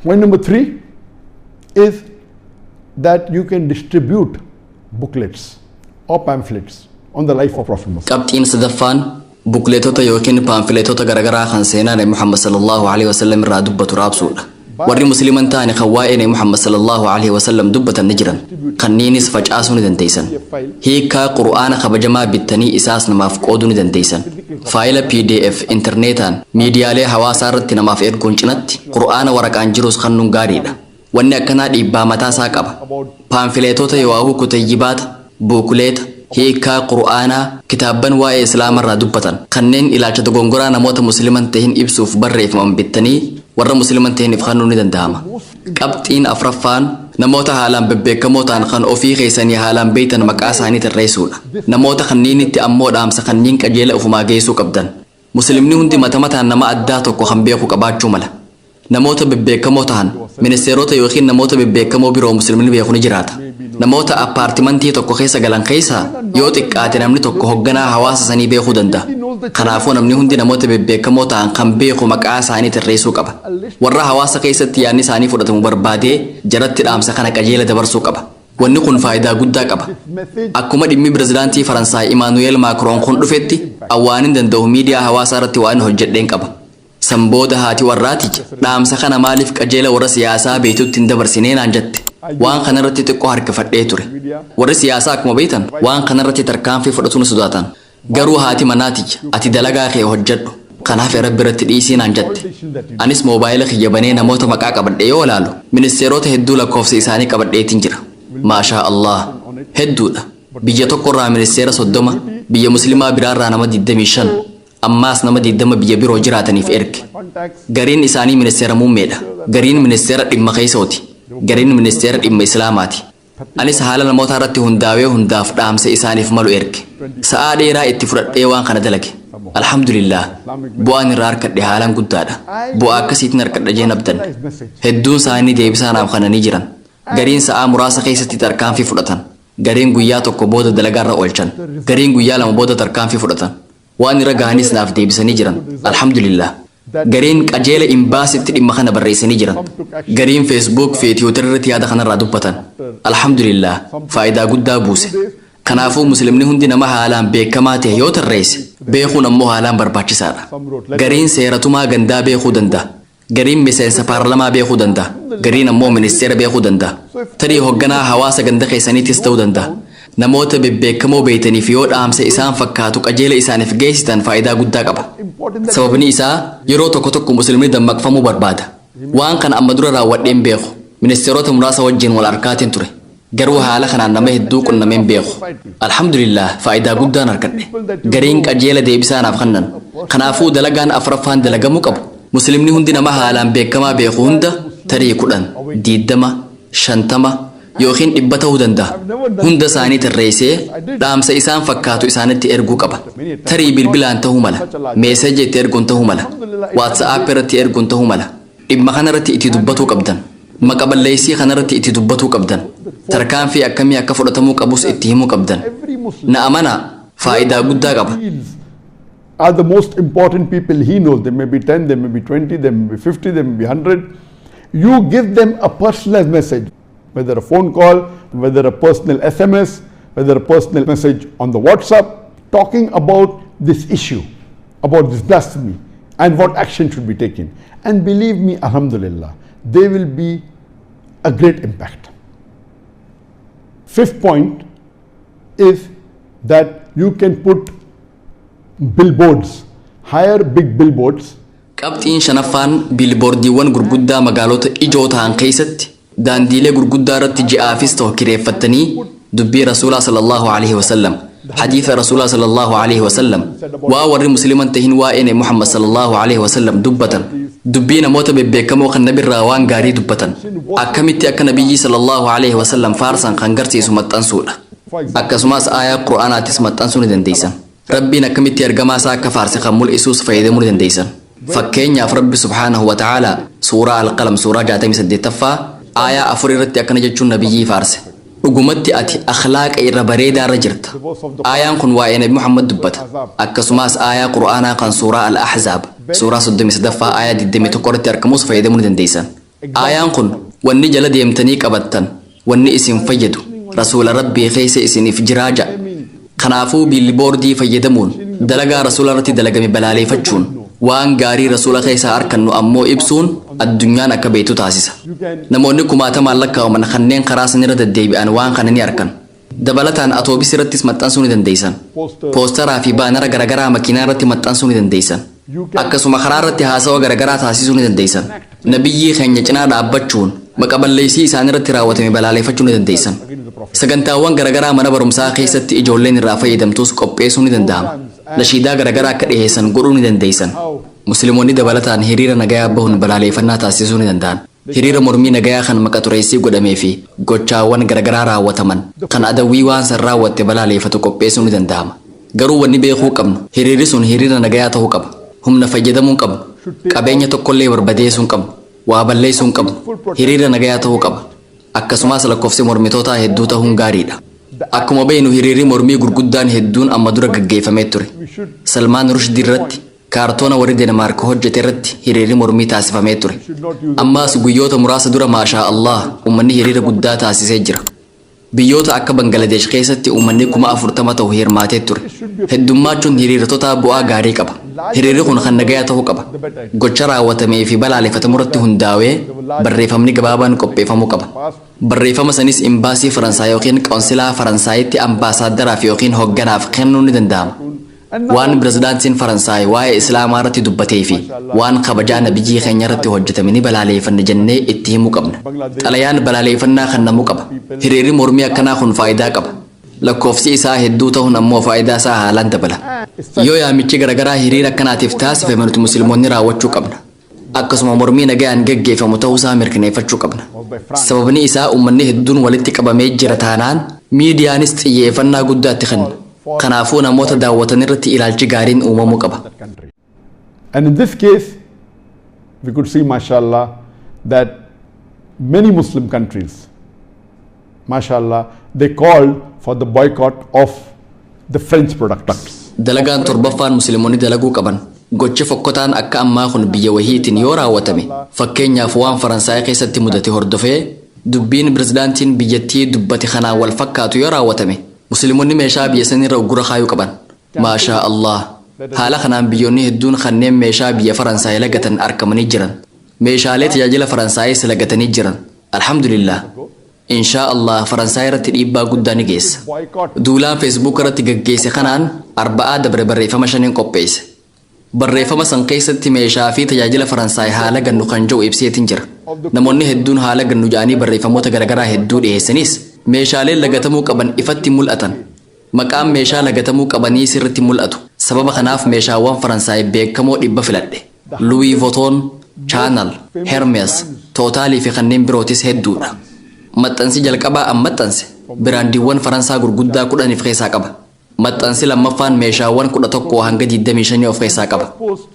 Point number three is that you can distribute booklets or pamphlets on the life of Prophet Muhammad. Qabxiin sadaffaan bukleetota yookiin paamfileetota garaagaraa kan seenaa Nabi Muhammad sallallahu alaihi wasallam irraa dubbatu raabsuudha. Warri Musliiman ta'an kan waa'ee Nabi Muhammad sallallahu alaihi wasallam dubbatan ni jiran. Kanniinis facaasuu ni dandeessan. Hiikaa Qur'aana kabajamaa bittanii isaas namaaf qooduu ni dandeessan. Faayila PDF intarneetaan miidiyaalee hawaasaa irratti namaaf erguun cinatti Qur'aana waraqaan jirus kennuun gaariidha. Wanni akkanaa dhiibbaa mataa isaa qaba. Paamfileetota yookaan kutayyibaata, buukuleeta, hiikaa Qur'aanaa, kitaabban waa'ee Islaamarraa dubbatan kanneen ilaalcha dogongoraa namoota Musliman tahin ibsuuf barreeffaman bittanii warra Musliman tahiniif kennuu ni danda'ama. Qabxiin afraffaan namoota haalaan bebbeekamoo ta'an kan ofii keessanii haalaan beeytan maqaa isaanii tarreessuudha. Namoota kanniinitti ammoo dhaamsa kanniin qajeela ofumaa geessuu qabdan. Muslimni hundi mata mataan nama addaa tokko kan beeku qabaachuu mala. Namoota bebbeekamoo ta'an, ministeerota yookiin namoota bebbeekamoo biroo Muslimni beeku ni jiraata. Namoota appaartimantii tokko keessa galan keessaa yoo xiqqaate namni tokko hogganaa hawaasa sanii beekuu danda'a. Kanaafuu namni hundi namoota bebbeekamoo ta'an kan beeku maqaa isaanii tarreessuu qaba. Warra hawaasa keessatti yaadni isaanii fudhatamu barbaadee jaratti dhaamsa kana qajeela dabarsuu qaba. Wanni kun faayidaa guddaa qaba. Akkuma dhimmi pirezidaantii Faransaay Imaanu'eel Maakroon kun dhufetti awwaanin danda'u miidiyaa hawaasaa irratti waan hojjedheen qaba. San booda haati warraati dhaamsa kana maaliif qajeela warra siyaasaa beektutti hin dabarsinee naan jette. Waan kanarratti xiqqoo harkifadhee ture. Warri siyaasaa akkuma beektan waan kanarratti tarkaanfii fudhatu ni sodaatan. Garuu haati manaatiyya, "Ati dalagaa kee hojjedhu. Kanaaf Rabbi irratti dhiisii," naan jette. Anis moobaayila kiyya banee namoota maqaa qabadhee yoo ilaalu ministeerota hedduu lakkoofsa isaanii qabadheetiin jira. Maashaa Allah, hedduudha. Biyya tokkorraa ministeera 30, biyya Muslimaa biraarraa nama 25, ammaas nama 20 biyya biroo jiraataniif erge. Gariin isaanii ministeera muummeedha. Gariin ministeera dhimma keessooti. Gariin ministeera dhimma Islaamaati. Anis haala namoota irratti hundaa'ee hundaaf dhaamsa isaaniif malu erge. Sa'aa dheeraa itti fudhadhee waan kana dalage. Alhamdulillah, bu'aan irraa harkadhe haalaan guddaadha. Bu'aa akkasiitiin harkadha jeen abdanne. Hedduun isaanii deebisaa naaf kananii jiran. Gariin sa'aa muraasa keessatti tarkaanfii fudhatan. Gariin guyyaa tokko booda dalagaarra oolchan. Gariin guyyaa 2 booda tarkaanfii fudhatan. Waan irra gahanis naaf deebisanii jiran. Alhamdulillah. Gariin qajeela imbaasitti dhimma kana barreessanii jiran. Gariin Facebook fi Twitter irratti yaada kanarraa dubbatan. Alhamdulillah, faayidaa guddaa buuse. Kanaafuu Muslimni hundi nama haalaan beekamaa ta'e yoo tarreesse beekuun ammoo haalaan barbaachisaadha. Gariin seeratumaa gandaa beekuu danda'a. Gariin miseensa paarlamaa beekuu danda'a. Gariin ammoo ministeera beekuu danda'a. Tarii hoogganaa hawaasa ganda keessaniitis ta'uu danda'a. Namoota bebbeekamoo beeytaniif yoo dhaamsa isaan fakkaatu qajeela isaaniif geessitan faayidaa guddaa qaba. Sababni isaa yeroo tokko tokko Muslimni dammaqfamuu barbaada. Waan kana amma dura raawwadheen beeku. Ministeerota muraasa wajjin wal arkaatiin ture. Garuu haala kanaan nama hedduu qunnameen beeku. Alhamdulillah, faayidaa guddaan argadhe. Gariin qajeela deebisaa naaf kennan. Kanaafuu dalagaan afuraffaan dalagamuu qabu. Muslimni hundi nama haalaan beekamaa beeku hunda, tarii 10, 20, 50 yookiin 100 ta'uu danda'a. Hunda isaanii tarreessee dhaamsa isaan fakkaatu isaanitti erguu qaba. Tarii bilbilaan ta'uu mala. Meeseeja itti erguun ta'uu mala. WhatsApp irratti erguun ta'uu mala. Dhimma kanarratti itti dubbatuu qabdan. Maqa balleessii kanarratti itti dubbatuu qabdan. Tarkaanfii akkamii akka fudhatamuu qabus itti himuu qabdan. Na amanaa, faayidaa guddaa qaba. Are the most important people he knows. They may be 10, they may be 20, they may be 50, they may be 100. You give them a personalized message, whether a phone call, whether a personal SMS, whether a personal message on the WhatsApp, talking about this issue, about this blasphemy, and what action should be taken. And believe me, Alhamdulillah, there will be a great impact. Fifth point is that you can put billboards, hire big billboards. Qabxiin shanaffaan biilboordiiwwan gurguddaa magaalota ijoo ta'an keessatti daandiilee gurguddaa irratti ji'aafis ta'u kireeffattanii dubbii Rasuulaa sallallahu alaihi wasallam, hadiisa Rasuulaa sallallahu alaihi wasallam, waa warri Musliman tahin waa'ee Nabi Muhammad sallallahu alaihi wasallam dubbatan, dubbii namoota bebbeekamoo kan nabirraa waan gaarii dubbatan, akkamitti akka Nabiyyi sallallahu alaihi wasallam faarsan kan garsiisu maxxansuudha. Akkasumas aayaa Qur'aanaatis maxxansuu ni dandeessan. Rabbiin akkamitti ergamaa isaa akka faarse kan mul'isuus fayyadamuu ni dandeessan. Fakkeenyaaf, Rabbi subhaanahu wa ta'aalaa suuraa Alqalam suuraa 68ffaa aayaa 4 irratti akkana jechuun Nabiyyii faarse: "Dhugumatti ati akhlaaqa irra bareedaa irra jirta." Aayaan kun waa'ee Nabi Muhammad dubbata. Akkasumas aayaa Qur'aanaa kan suuraa Al-Ahzaab suuraa 33ffaa aayaa 21 irratti argamus fayyadamuu ni dandeessan. Aayaan kun wanni jala deemtanii qabattan, wanni isin fayyadu Rasuula Rabbii keessa isiniif jiraa ja'a. Kanaafuu biilboordii fayyadamuun dalagaa Rasuula irratti dalagame balaaleeffachuun, waan gaarii Rasuula keessaa arkannu ammoo ibsuun addunyaan akka beektu taasisa. Namoonni kumaatamaan lakkaa'aman kanneen karaa sanirra deddeebi'an waan kana ni arkan. Dabalataan atoobisii irrattis maxxansuu ni dandeessan. Poostaraa fi baanara garaagaraa makiinaa irratti maxxansuu ni dandeessan. Akkasuma karaa irratti haasawa garaagaraa taasisuu ni dandeessan. Nabiyyii keenya cinaa dhaabbachuun maqa balleessii isaan irratti raawwatame balaaleeffachuu ni dandeessan. Sagantaawwan garaagaraa mana barumsaa keessatti ijoolleen irraa fayyadamtus qopheessuu ni danda'ama. Nashiidaa garaagaraa akka dhiheessan godhuu ni dandeessan. Musliimoonni dabalataan hiriira nagayaa bahuun balaaleeffannaa taasisuu ni danda'an. Hiriira mormii nagayaa kan maqa xureessii godhamee fi gochaawwan garaagaraa raawwataman kan adawwii waan san raawwatte balaaleeffatu qopheessuu ni danda'ama. Garuu wanni beekuu qabnu, hiriirri sun hiriira nagayaa ta'uu qaba. Humna fayyadamuu hin qabnu. Qabeenya tokkollee barbadeessuu hin qabnu. Waa balleessuu hin qabnu. Hiriira nagayaa ta'uu qaba. Akkasumas lakkoofsi mormitootaa hedduu ta'uun gaariidha. Akkuma beeknu, hiriirri mormii gurguddaan hedduun amma dura gaggeeffamee ture. Salmaan Rushdii irratti kaartoona warri Deenmaark hojjete irratti hiriirri mormii taasifamee ture. Ammaas guyyoota muraasa dura, maashaa Allah, uummanni hiriira guddaa taasisee jira. Biyyoota akka Bangaladesh keessatti uummanni 40,000 ta'u hirmaatee ture. Heddummachuun hiriirtotaa bu'aa gaarii qaba. Hiriirri kun kan nagayaa ta'uu qaba. Gocha raawwatamee fi balaaleffatamu irratti hundaa'ee barreeffamni gabaabaan qopheeffamuu qaba. Barreeffama sanis imbaasii Faransaay yookiin qoonsilaa Faransaayitti ambaasaaddaraaf yookiin hogganaaf kennuun ni danda'ama. Waan pirezidaantiin Faransaay waa'ee Islaamaa irratti dubbatee fi waan kabajaa nabiyyii keenya irratti hojjetame ni balaaleeffanne jennee itti himuu qabna. Xalayaan balaaleeffannaa kennamuu qaba. Hiriirri mormii akkanaa kun faayidaa qaba. Lakkoofsi isaa hedduu ta'uun ammoo faayidaa isaa haalaan dabala. Yoo yaamichi garaagaraa hiriira akkanaatiif taasifame, nuti Musliimoonni raawwachuu qabna. Akkasuma mormii nagayaan geggeeffamu ta'uusaa mirkaneeffachuu qabna. Sababni isaa uummanni hedduun walitti qabamee jira taanaan miidiyaanis xiyyeeffannaa guddaa itti kenna. Kanaafuu namoota daawwatan irratti ilaalchi gaariin uumamuu qaba. And in this case, we could see, mashallah, that many Muslim countries, mashallah, they called for the boycott of the French products. Dalagaan torbaffaan Musliimoonni dalaguu qaban, gochi fokkotaan akka ammaa kun biyya wahiitiin yoo raawwatame, fakkeenyaaf waan Faransaay keessatti mudate hordofee dubbiin pirezidaantiin biyyattii dubbate kanaan wal fakkaatu yoo raawwatame, Musliimoonni meeshaa biyya sanirra uggura kaayuu qaban. Maashaa Allah. Haala kanaan biyyoonni hedduun kanneen meeshaa biyya Faransaay lagatan argamanii jiran. Meeshaalee tajaajila Faransaayis lagatanii jiran. Alhamdulillah. Inshaa Allah Faransaay irratti dhiibbaa guddaa ni geessa. Duulaan Facebook irratti gaggeesse kanaan Arba'aa dabre barreeffama shaniin qopheesse. Barreeffama san keessatti meeshaa fi tajaajila Faransaay haala gannu kan jiru ibseetiin jira. Namoonni hedduun haala gannu ja'anii barreeffamoota garaagaraa hedduu dhiyeessanis, meeshaaleen lagatamuu qaban ifatti mul'atan. Maqaan meeshaa lagatamuu qabanii sirritti mul'atu. Sababa kanaaf meeshaawwan Faransaay beekamoo 100 filadhe. Louis Vuitton, Chanel, Hermes, Totalii fi kanneen birootis hedduudha. Maxxansi jalqabaa an maxxanse biraandiiwwan Faransaa gurguddaa 10 of keessaa qaba. Maxxansi lammaffaan meeshaawwan 11 hanga 25 of keessaa qaba.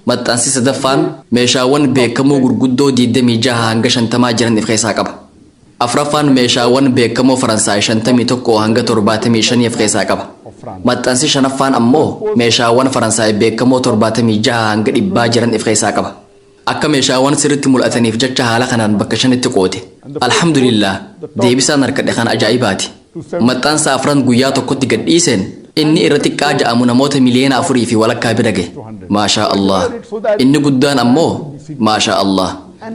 Maxxansi sadaffaan meeshaawwan beekamoo gurguddoo 26 hanga 50 jiran of keessaa qaba. Afraffaan meeshaawwan beekamoo Faransaay 51 hanga 75 of keessaa qaba. Maxxansi shanaffaan ammoo meeshaawwan Faransaay beekamoo 76 hanga 100 jiran of keessaa qaba. Akka meeshaawwan sirriitti mul'ataniif jecha haala kanaan bakka shanitti qoode. Alhamdulillah, deebisaan harkadhe kan ajaa'ibaati. Maxxansa afran guyyaa tokkotti gad dhiiseen inni irra xiqqaa ja'amu namoota 4.5 miliyoonaa bira gahe. Maashaa Allah. Inni guddaan ammoo, maashaa Allah,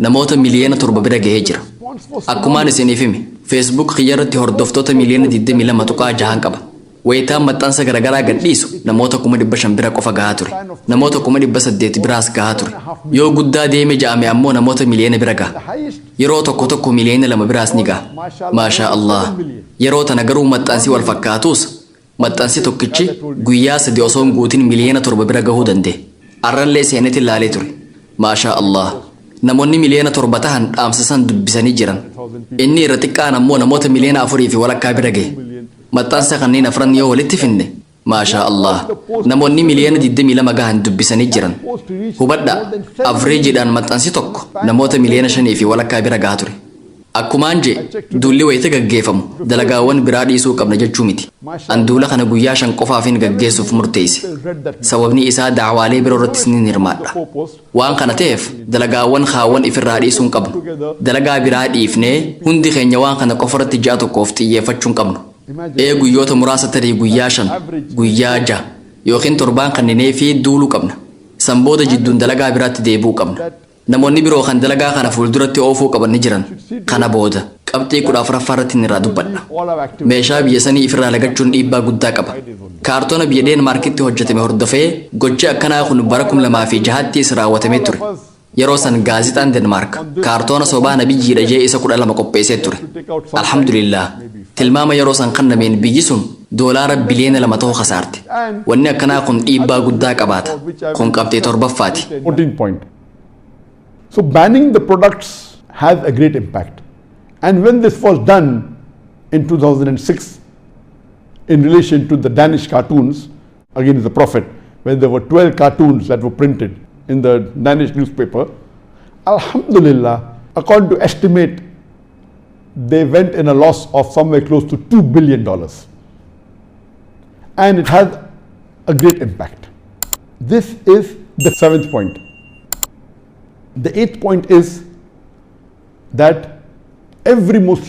namoota 7 miliyoona bira gahee jira. Akkumaan isiniif hime, Facebook kiyya irratti hordoftoota 22.6 miliyoonaa qaba. Wayitaan maxxansa garaagaraa gad dhiisu namoota 500,000 bira qofa gahaa ture. Namoota 800,000 biraas gahaa ture. Yoo guddaa deeme ja'ame ammoo namoota miliyoona bira gaha. Yeroo tokko tokko 2 miliyoona biraas ni gaha. Maashaa Allah. Yeroo tana garuu maxxansi wal fakkaatus, maxxansi tokkichi guyyaa 3 osoo hin guutin 7 miliyoona bira gahuu danda'e. Arrallee seenetti ilaalee ture. Maashaa Allah. Namoonni 7 miliyoona tahan dhaamsa san dubbisanii jiran. Inni irra xiqqaan ammoo namoota 4.5 miliyoonaa bira gahe. Maxxansa kanneen afran yoo walitti finne, maashaa Allah, namoonni 22 miliyoona gahan dubbisanii jiran. Hubadhaa, avreejiidhaan maxxansi tokko namoota 5.5 miliyoonaa bira gahaa ture. Akkumaan jee, duulli wayita gaggeeffamu dalagaawwan biraa dhiisuu qabna jechuu miti. An duula kana guyyaa 5 qofaafin gaggeessuuf murteesse. Sababni isaa da'waalee biroo irrattis nin hirmaadha. Waan kana ta'eef dalagaawwan kaawwan ifirraa dhiisuu hin qabnu. Dalagaa biraa dhiifnee hundi keenya waan kana qofa irratti ji'a tokkoof xiyyeeffachuu hin qabnu. Ee, guyyoota muraasa, tarii guyyaa 5, guyyaa 6 yookiin torbaan kannineefii duuluu qabna. San booda jidduun dalagaa biraatti deebi'uu qabna. Namoonni biroo kan dalagaa kana fuulduratti oofuu qaban ni jiran. Kana booda qabxii 14ffaa irratti irraa dubbadha. Meeshaa biyya sanii ifirraa lagachuun dhiibbaa guddaa qaba. Kaartoona biyya Deenmaarkitti hojjetame hordofee gochi akkanaa kun bara 2006ttis raawwatamee ture. Yeroo san gaazixaan Deenmaark kaartoona sobaa nabiyyiidha jee isa 12 qopheessee ture. Alhamdulillah, tilmaama yeroo san kennameen biyyi sun doolaara biliyoona 2 ta'uu kasaarte. Wanni akkanaa kun dhiibbaa guddaa qabaata. Kun qabxii torbaffaati. 14th point. So banning the products has a great impact. And when this was done in 2006 in relation to the Danish cartoons against the Prophet, when there were 12 cartoons that were printed in the Danish newspaper, Alhamdulillah, according to estimate, they went in a loss of somewhere close to $2 billion. And it has a great impact. This is the seventh point. The eighth point is that every Muslim